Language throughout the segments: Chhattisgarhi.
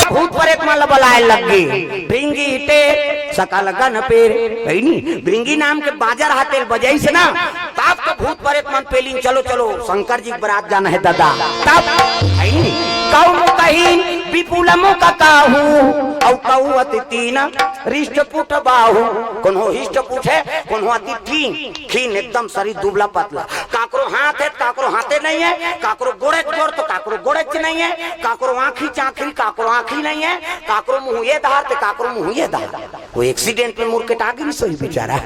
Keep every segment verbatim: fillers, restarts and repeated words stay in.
भूत प्रेत मन ल बलाए लग गे। भृंगी टेर सकल गन पेर, कही नी, भृंगी नाम के बाजा रहिथे तेला बजाइस ना, तब तो भूत प्रेत मन पेलिन, "चलो, चलो, शंकर जी के बरात जाना हे दादा।" तब, कही नी, "कऊ मुखहीन विपुल मुख काहू, अउ कऊ अति दीन हृष्ट पुष्ट बाहू।" कोनो हृष्ट पुष्ट हे, कोनो अति दीन, खीन एकदम शरीर दुबला पतला, काकरो हाथ हे, काकरो हाथे नहीं हे, काकरो गोड़े गोड़ तो काकरो गोड़े नहीं हे, काकरो आँखी चाँखरी, काकरो आँखी नहीं हे, काकरो मुँह ये धार ते काकरो मुँह ये धार। वो accident में मुरकेटा गिस होही बेचारा।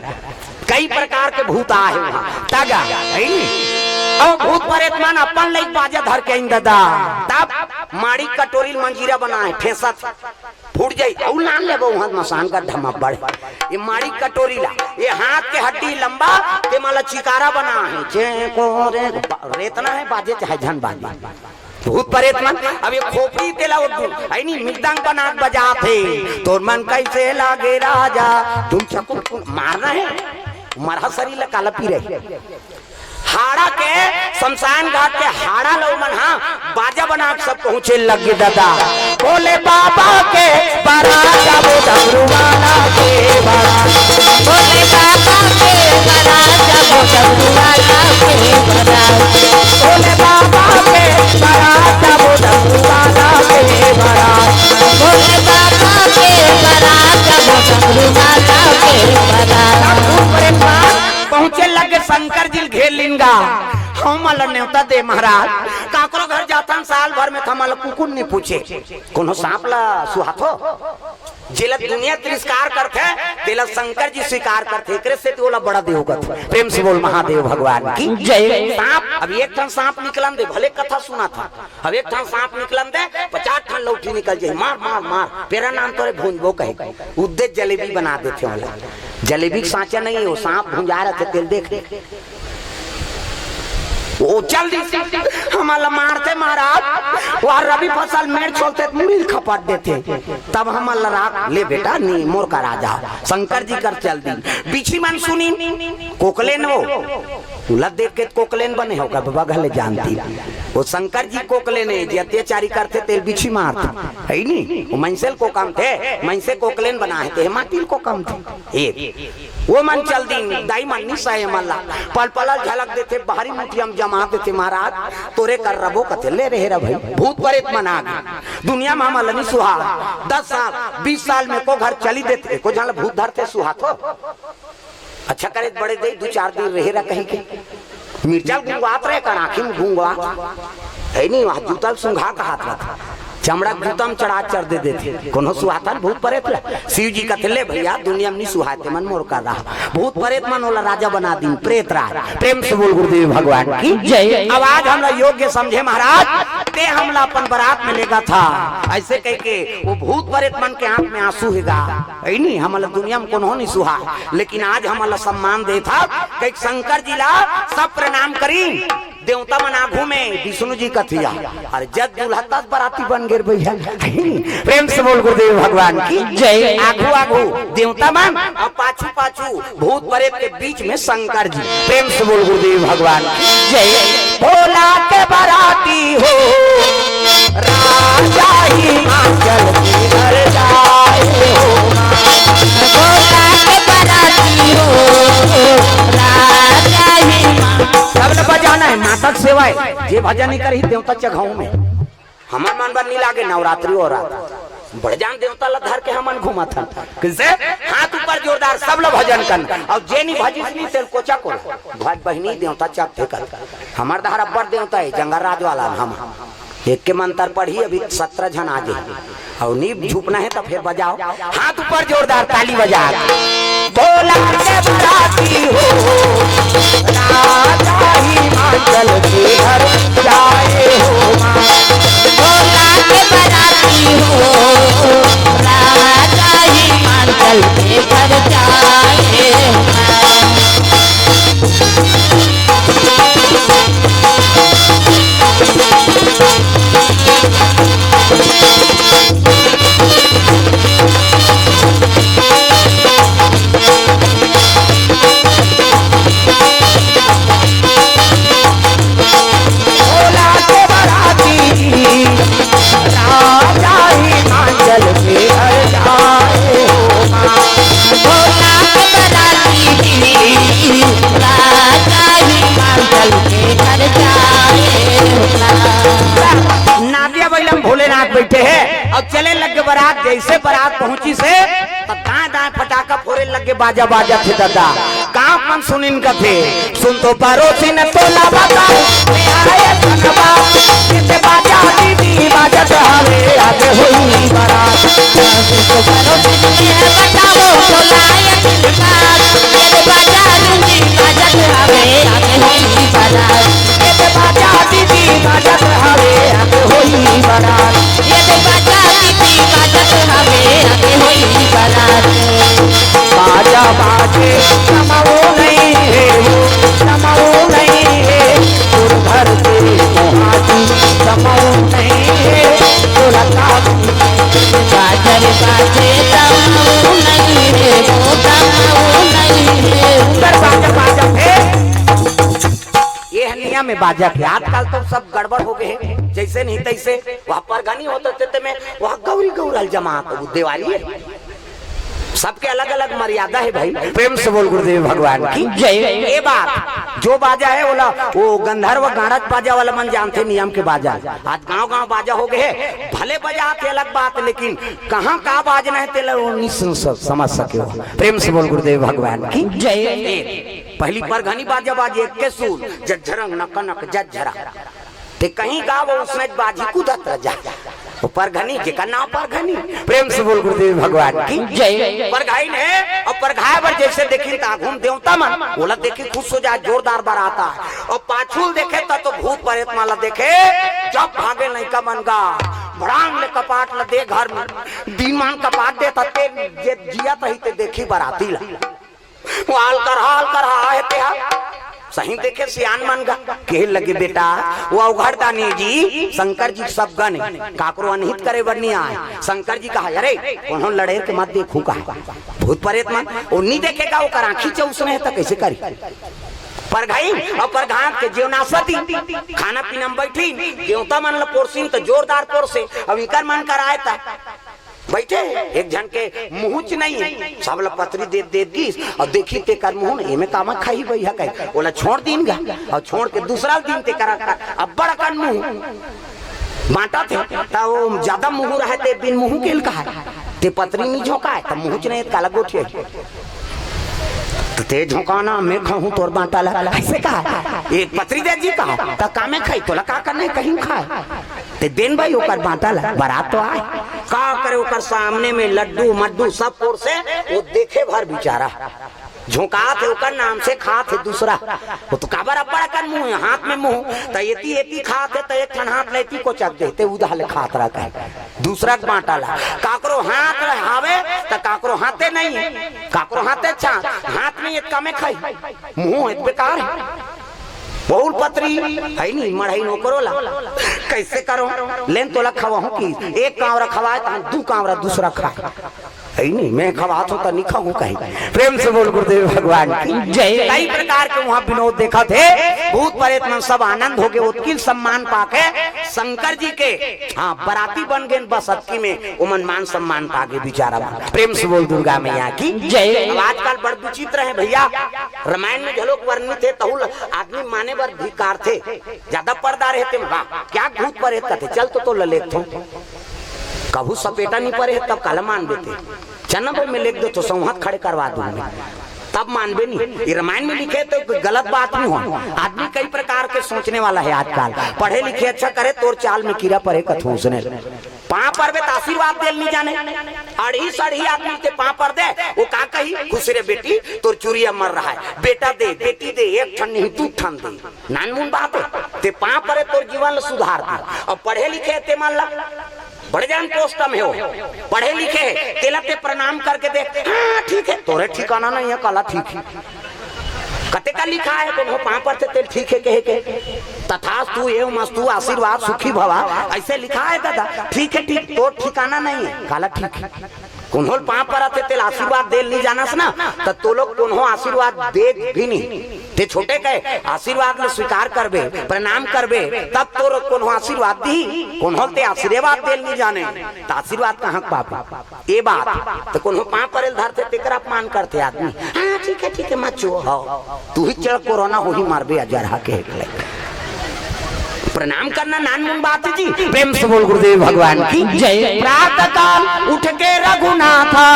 कई प्रकार के भूत आहे उहाँ। तगा, है नी? अउ भूत प्रेत मन अपन लइक बाजा धर के आइन दादा। तब माड़ी कटोरी ल मंजीरा बनाए, ठेसत फूट जाई, अउ लान लेबो उहाँ मसान गड्ढा म बड़े। ये माड़ी कटोरी ला, ये हाथ के हड्डी लंबा, ते माला चिकारा बनाए। जे को रे, रेतना हे, बाजे चाहे झन बाजे। भूत प्रेत मन, अब ये खोपड़ी तेला उड्डू, है नी, मृदंग बना के बजाथे। "तोर मन कइसे लागे राजा, तुम चकुन कुन", मारना हे, मरहा शरीर ला काला पी रहे। हाड़ा के, शमशान घाट के हाड़ा ल ओमन, हाँ, बाजा बना के सब पहुँचे लग गे दादा। भोले बाबा के बरात, वो डमरू वाला के बरात। भोले बाबा के बरात, वो डमरू वाला के बरात। भोले बाबा के बरात, वो डमरू वाला के बरात। भोले बाबा के बरात, वो डमरू वाला के बरात। पहुँचे लगे शंकर जी ल घेर लिन गा। हमन ल नेवता दे महाराज, काकरो घर जाथन साल भर में त हमन ल कुकुर नइ पूछे। कोनो सांप ल सुहाथो? जेला दुनिया तिरस्कार करथे, तेला शंकर जी स्वीकार करथे। एकरे सेती ओला बड़ा देव कथे। प्रेम से बोल महादेव भगवान की जय। सांप, अब एक ठन सांप निकलन दे, भले कथा सुनाथन। अब एक ठन सांप निकलन दे, पचास ठन लौठी निकल जाही। मार, मार, मार। पेरा नाम तोरे भूंजबो कहे। उद्दे जलेबी बना देथे ओला। जलेबी के सांचा नहीं हे, वो सांप भुंजा रहिथे, तेला देख। वो चल दिस, हमन ल मारथे महाराज, वो रबी फसल मेड़ छोलथे त मुड़ी ल खपट देथे, तब हमन ल राख ले बेटा, नी मोर करा जा, शंकर जी कर चल दिस। बिछी मन सुनिन, कोकलेन वो, ओला देख के त कोकलेन बने हो का बाबा घले जानती। वो शंकर जी कोकलेन हे, जे अत्याचारी करथे तेला बिछी मारथे, है नी? वो मइनसे ल कोकमथे, मइनसे कोकलेन बनाए हे, ते माटी ल कोकमथे। ए, वो मन चल दिन, दाई मन नइ सहे मन ला। पलपला झलक देथे, बाहरी मुठिया म जमा देथे, महाराज, तोरे कर रबो कथे, ले रेहे रा भाई। भूत प्रेत मन आ गे। दुनिया म हमन ल नइ सुहा। दस साल, बीस साल में एको घर चली देथे, एको झन ल भूत धरथे सुहाथो। अच्छा करे बड़े दई, दू चार दिन रेहे रा कहि के। मिर्चा ल गुंगवात रहे, कर आँखी म गुंगवात। है नी, वहाँ जूता ल सुंघा के हाथ रख। चमड़ा के जूता म चढ़ा चढ़ दे देथे। कोनो सुहाथन भूत प्रेत ल? शिव जी कथे, "ले भैया, दुनिया म नी सुहाय ते मन मोर कर रहा।" भूत प्रेत मन ओला राजा बना दिन, प्रेत राज। प्रेम से बोल गुरुदेव भगवान की जय। अब आज हमला योग्य समझे महाराज, ते हमला अपन बरात में लेगत हा। ऐसे कह के वो भूत प्रेत मन के आँख में आंसू हेगा। है नी, हमला दुनिया म कोनो नी सुहा, लेकिन आज हमला सम्मान देत हा, कहि शंकर जी ला सब प्रणाम करी। देवता मन आघू में विष्णु जी कथिया, अरे जब दूल्हा तब बराती बन गे भैया। प्रेम से बोल गुरुदेव भगवान की जय। आघू आघू देवता मन अउ पाछू पाछू भूत प्रेत के बीच में शंकर जी। प्रेम से बोल गुरुदेव भगवान की जय। भोला के बराती हो, राजा हिमाचल के घर जाए हो। भोला के बराती हो, राजा हिमाचल। सब ल बजाना हे, माता के सेवा हे। जे भजन नइ करही, देवता चघाऊ में। हमर मन बर नइ लागे नवरात्रि अउ रात। बड़े जान देवता ल धर के हमन घूमत हन। कइसे? हाथ ऊपर जोरदार, सब ल भजन करन। अउ जे नइ भजिस नइ, तेल कोचा कोल। भज बहिनी देवता चघथे कर। हमर डहर अब्बड़ देवता हे, जंगलराज वाला हम। एक के मंत्र पढ़ी, अभी सत्रह झन आ गे। अउ नी झुकना हे त फेर बजाओ। हाथ ऊपर जोरदार ताली बजा। भोला के बराती हो, राजा हिमाचल के घर जाए हो माँ। भोला के बराती हो, राजा हिमाचल के घर जाए हो माँ। भोलेनाथ बइठे हे अउ चले लगे बरात। जइसे बरात पहुंचिस हे त दाएं दाएं फटाका फोरे लगे, बाजा बाजत हे ददा। गांव मन सुनिन कथे, सुन तो परोसिन तोला बता, मैं आए धनबा, किसे बाजा दीदी बाजत हवे, आगे होई बरात। बाजा बाजे, समाओ नहीं है वो, समाओ नहीं है, गुरु घर से मोहाती, समाओ नहीं है, बोला बाजे, समाओ नहीं है वो, समाओ नहीं है। उधर बाजा, बाजा, हे। ये ह नियम हे बाजा के। आजकल तो सब गड़बड़ हो गए हे, जइसे नहीं तइसे। वह परघनी होत हे ते में, वह गौरी गौरल जमात, वो देवारी हे। सबके अलग-अलग मर्यादा हे भाई। प्रेम से बोल गुरुदेव भगवान की जय। ये बात जो बाजा हे, ओला वो गंधर्व गाणत बाजा वाला मन जानथे नियम के बाजा। आज गांव-गांव बाजा हो गए हे, भले बजात हे अलग बात, लेकिन कहां का बाजना हे तेला वो नहीं सुन स-, समझ सके हो। प्रेम से बोल गुरुदेव भगवान की जय। पहली परघनी बाजा बाजे, एक के सुन, झज्झरंग नक नक झज्झरा। ते कहीं का वो उसने बाजी कूदत रह जा। वो परघनी, जेकर नाम परघनी। प्रेम से बोल गुरुदेव भगवान की जय। परघाइन हे अउ परघाय बर जइसे देखिन त आघू म देवता मन, ओला देखिन खुश हो जाय, जोरदार बरात आय। अउ पाछू ल देखे त तो भूत परेत मन ला देखे, जब भागे लइका मन गा, भड़ांग ले कपाट ल दे घर में, दिन मान कपाट दे त ते जे जियत रही ते देखी बराती ला। वाल करहा, वाल करहा हे तेहा। सही देखे सियान मन गा। कहे लगे, "बेटा, वो अवघड़दानी जी, शंकर जी के सब गण हे, काकरो अनहित करे बर नहीं आय।" शंकर जी कहा, "अरे, कोनो लड़ेर के मत देखू," कहा। भूत परेत मन, वो नहीं देखेगा, ओकर आँखी चौसने हे, त कइसे करी? परघाइन अउ परघात के जेवनासती, खाना पीना म बइठिन, देवता मन ल पोरसिन, त जोरदार पोरसे, अउ इकर मन कराय त बइठे हे, एक झन के मुहुच नहीं हे, सब ल पतरी दे, दे दिस, अउ देखिन तेकर मुहूं, एमे कामा खाही बइहा कहि, ओला छोड़ दिन गा, अउ छोड़ के दूसरा दिन तेकर अब्बड़ अकन मुहूं बांटत हे, त वो ज्यादा मुहूं रहे, ते बिन मुहूं के ल कहाय, ते पतरी नी झोंकाय, त मुहुच नहीं, काला गोठिया। त ते झोंकाना, मैं खाहूं तोर बांटा ला, अइसे कहाय, एक पतरी दे जी कहाय, त कामे खाही, तोला का करना हे, कहीं खाय। ते देन भाई ओकर बांटा ला, बरात तो आय। का करे, ओकर सामने में लड्डू मड्डू सब पोरसे, वो देखे भर बिचारा। झोंकात हे ओकर नाम से, खात हे दूसरा। वो तो काबर अब्बड़ अकन मुहूं हे, हाथ में मुहूं, त एती एती खात हे, त एक ठन हाथ ल एती कोचक दे, ते उधा ले खात रह कहे। दूसरा के बांटा ला, काकरो हाथ रहावे, त काकरो हाथे नहीं हे, काकरो हाथे छा, हाथ नहीं हे त कामे खाही, मुहूं हे त बेकार हे। बहुल पतरी हे नहीं, मढ़ई नोकरो ला। कइसे करो? लेन तोला खवाहूं कि एक कांवरा खवाय, तहां दू कांवरा दूसरा खाय। हे नहीं, मैं खवात हूं त नहीं खाहूं कहीं। प्रेम से बोल गुरुदेव भगवान की जय। कई प्रकार के वहां विनोद देखत हे, भूत परेत मन सब आनंद होके उत्किल सम्मान पाके शंकर जी के, हां, बराती बन गेन, बस अतकी में ओमन मान सम्मान पागे बिचारा मन। प्रेम से बोल दुर्गा मैया की जय। अब आजकल बड़ विचित्र हे भइया, रामायण में घलोक वर्णित हे, तहू ल आदमी माने बर धिकारथे। ज्यादा पर्दा रहे तेम, वाह, क्या भूत परेत कथे, चल तो, तो ल लेगथों। कभू सपेटा नहीं परे हे, तब काला मानबे ते। चल ना भाई, मैं लेग देथों, संवत खड़े करवा दूं मैं। तब मानबे नहीं। ये रामायण में लिखे तो कोई गलत बात नहीं हो। आदमी कई प्रकार के सोचने वाला हे आजकल। पढ़े लिखे अच्छा करे, तोर चाल में कीरा परे कथू उसने। पांव परबे त आशीर्वाद देल नहीं जाने। अड़ही सड़ही आदमी के पांव पर दे, वो का कही, "खुश रे बेटी, तोर चुरिया मर रहा है, बेटा दे, बेटी दे, एक ठन नहीं, दू ठन दे।" नानमुन बात हे, ते पांव परे तोर जीवन ल सुधार दी। अब पढ़े लिखे हे ते मन ला, बड़े जान पोस्ट में हो, पढ़े लिखे हे, तेला ते प्रणाम करके देख, "हां, ठीक हे, तोरे ठिकाना नहीं हे, काला ठीक हे।" कते का लिखा हे, कोनो पांव परथे तेल ठीक हे कहे के, "तथास्तु एवमस्तु, आशीर्वाद सुखी भवा", अइसे लिखा हे दादा। ठीक हे, ठीक, तोर ठिकाना नहीं हे, काला ठीक हे। कोनो ल पांव परत हे तेल आशीर्वाद देल नहीं जानस ना, त तो लोग कोनो आशीर्वाद दे भी नहीं। ते छोटे कहे आशीर्वाद ल स्वीकार करबे, प्रणाम करबे, तब तोर कोनो आशीर्वाद दी। कोनो ल ते आशीर्वाद देल नहीं जाने, त आशीर्वाद कहां के पाबे? ए बात, त कोनो पांव परेल धरथे, तेकर अपमान करथे आदमी। "हां, ठीक हे, ठीक हे, मत छुओ, हो, तू ही चढ़ कोरोना, हो ही मारबे, अजर हा के हेकले।" प्रणाम करना नानमुन बात जी। प्रेम से बोल गुरुदेव भगवान की जय। प्रातः काल उठ के रघुनाथा,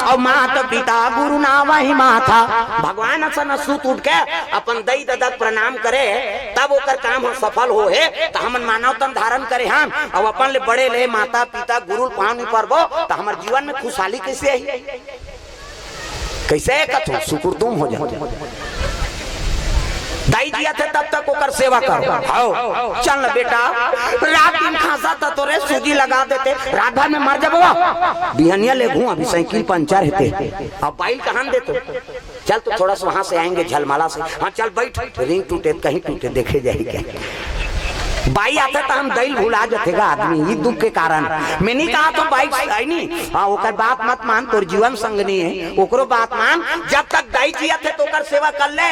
अउ मात पिता गुरु नावहि माथा। भगवान असन सुत उठ के अपन दई ददा के प्रणाम करे, तब ओकर काम ह सफल होहे। त हमन मानव तन धारण करे हन, अउ अपन ले बड़े ले माता पिता गुरु ल पाँव नी परबो, त हमर जीवन में खुशहाली कइसे आही? कइसे कथों, सुकुरदुम हो जाथे। दाई जियत हे तब तक ओकर सेवा करो। हव, चल न बेटा, रात दिन खांसत हस तो रे सूजी लगा देते, रात भर में मर जबो। बिहनिया लेगहूं, अभी साइकिल पंचर हे ते। अब बाई ल कहां देतो? चल तो थोड़ा सा वहां से आएंगे झलमला से। हां चल बइठ, रिंग टूटे त कहीं टूटे, देखे जाही का। बाई आथे त हम दई ल भुला जथे गा आदमी, ई दुख के कारण। मैं नी कहत हों बाई आय नी, हां ओकर बात मत मान, तोर जीवन संगनी हे, ओकरो बात मान। जब तक दाई जियत हे त ओकर सेवा कर ले।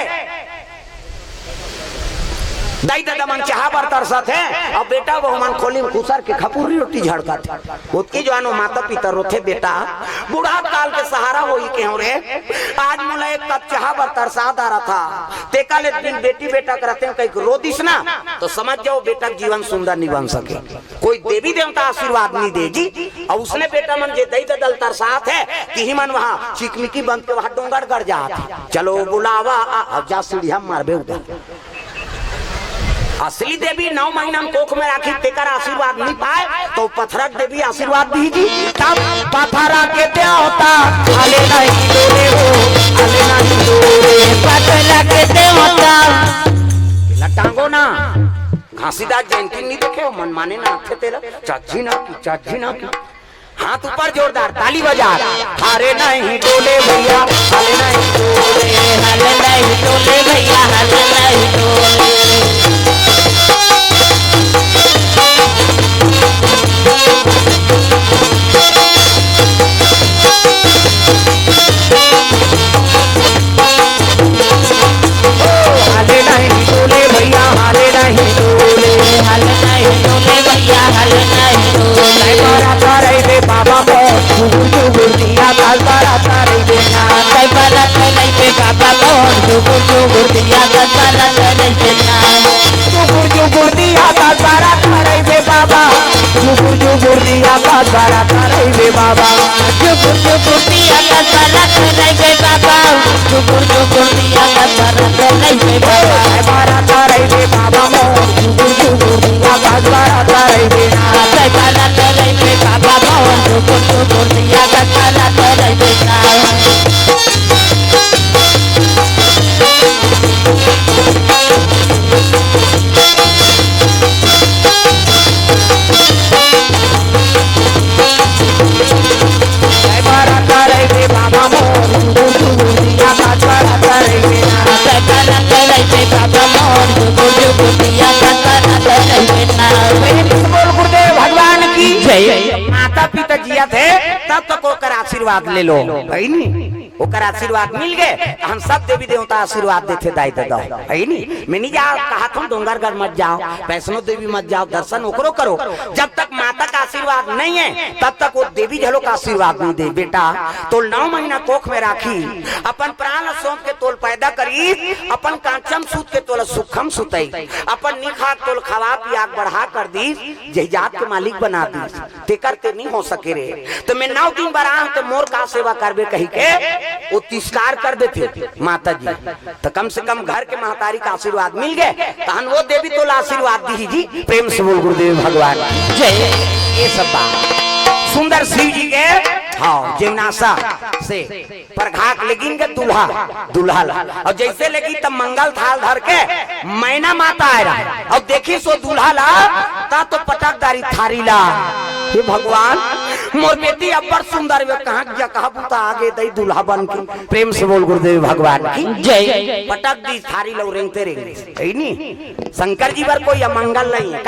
दाई ददा मन चाहा बर तरसत हे, अउ बेटा बहू मन खोली में खुसर के खपुरी रोटी झड़कत हे। ओतकी जुवार ओ माता पिता रोथे, बेटा, बूढ़ा काल के सहारा होही कहेंव रे, आज मोला एक कप चाहा बर तरसा डारत हस, तेकर ले बेटी बेटा के रहितेंव कहिके रो दिस ना, त समझ जा ओ बेटा के जीवन सुंदर नी बन सके। कोई देवी देवता आशीर्वाद नी दे जी। अउ उसने बेटा मन जे दई ददा ल तरसात हे, तिही मन वहां चिकमिकी बंद के वहां डोंगरगढ़ जात हे। चलो बुलावा आ, अब जा सीढ़िया मारबे उधर। असली देवी नौ महीना में कोख में राखी, तेकर आशीर्वाद नी पाय, त पथरा के देवी आशीर्वाद दिही जी। तब पथरा के देवता, हाले नहीं डोले हो, हाले नहीं डोले। पथरा के देवता। ला टांगो ना। घासीदास जयंती नी देखे हो, मनमाने नाचथे तेला, चज्झी ना की, चज्झी ना की। हाथ ऊपर जोरदार, ताली बजा। हाले नहीं डोले भैया, हाले नहीं डोले। हाले नहीं डोले भैया, हाले नहीं डोले। हाले नहीं डोले भैया, हाले नहीं डोले। हाले नहीं डोले भैया, हाले नहीं डोले। जय बराता रहिबे बाबा मोर, जुगुर जुगुर दिया कास बराता रहिबे ना। जय बराता रहिबे बाबा मोर, जुगुर जुगुर दिया कास बराता रहिबे ना। जुगुर जुगुर दिया कास बराता रहिबे बाबा, जुगुर जुगुर दिया कास बराता रहिबे बाबा। जुगुर जुगुर दिया कास बराता रहिबे बाबा, जुगुर जुगुर दिया कास बराता रहिबे बाबा। कास बराता रहिबे बाबा मोर, जुगुर जुगुर दिया कास बराता रहिबे ना। कास बराता रहिबे बाबा मोर, जुगुर जुगुर दिया कास बराता रहिबे ना। जय बराता रहिबे बाबा मोर, जुगुर जुगुर दिया कास बराता रहिबे ना। जय बराता रहिबे बाबा मोर, जुगुर जुगुर दिया कास बराता रहिबे ना। प्रेम से बोल गुरुदेव भगवान की जय। माता पिता जियत हे, तब तक ओकर आशीर्वाद ले लो, हे नी? ओकर आशीर्वाद मिल गे, त हम सब देवी देवता आशीर्वाद देथे दाई ददा, हे नी? मैं नी जा कहत हों डोंगरगढ़ मत जाव, वैष्णो देवी मत जाव, दर्शन ओकरो करो। जब तक माता का आशीर्वाद नहीं हे, तब तक ओ देवी घलो का आशीर्वाद नी दे। बेटा, तोल नौ महीना कोख में राखी, अपन प्राण सौंप के तोल पैदा करी, अपन कांचम सूत के तोल सुखम सुतई, अपन निखा तोल खवा पिया के बढ़ा कर दी, जहिजात के मालिक बना दी। तेकर ते नी हो सके रे। त मैं नौ दिन बर आंव, त मोर का सेवा करबे कहिके ओ तिरस्कार कर देथे माता जी। त कम से कम घर के महतारी का आशीर्वाद मिल गे, तहन ओ देवी तोला आशीर्वाद दिही जी। प्रेम से बोल गुरुदेव भगवान जय। ये सब बात सुंदर शिव जी के, हाँ, जिज्ञासा से परघाक लेगिन के दूल्हा, दूल्हा ला। अउ जइसे लेगिन त मंगल थाल धर के मैना माता आय रहा। अउ देखिस ओ दूल्हा ला, त तो पटक डारिस थारी ला। हे भगवान, मोर बेटी अब्बड़ सुंदर हे, कहाँ के जगह बुता आगे दई दूल्हा बन के। प्रेम से बोल गुरुदेव भगवान की जय। पटक दिस थारी ला, रेंगते रेंगते। हे नी? शंकर जी बर कोई अमंगल नहीं हे।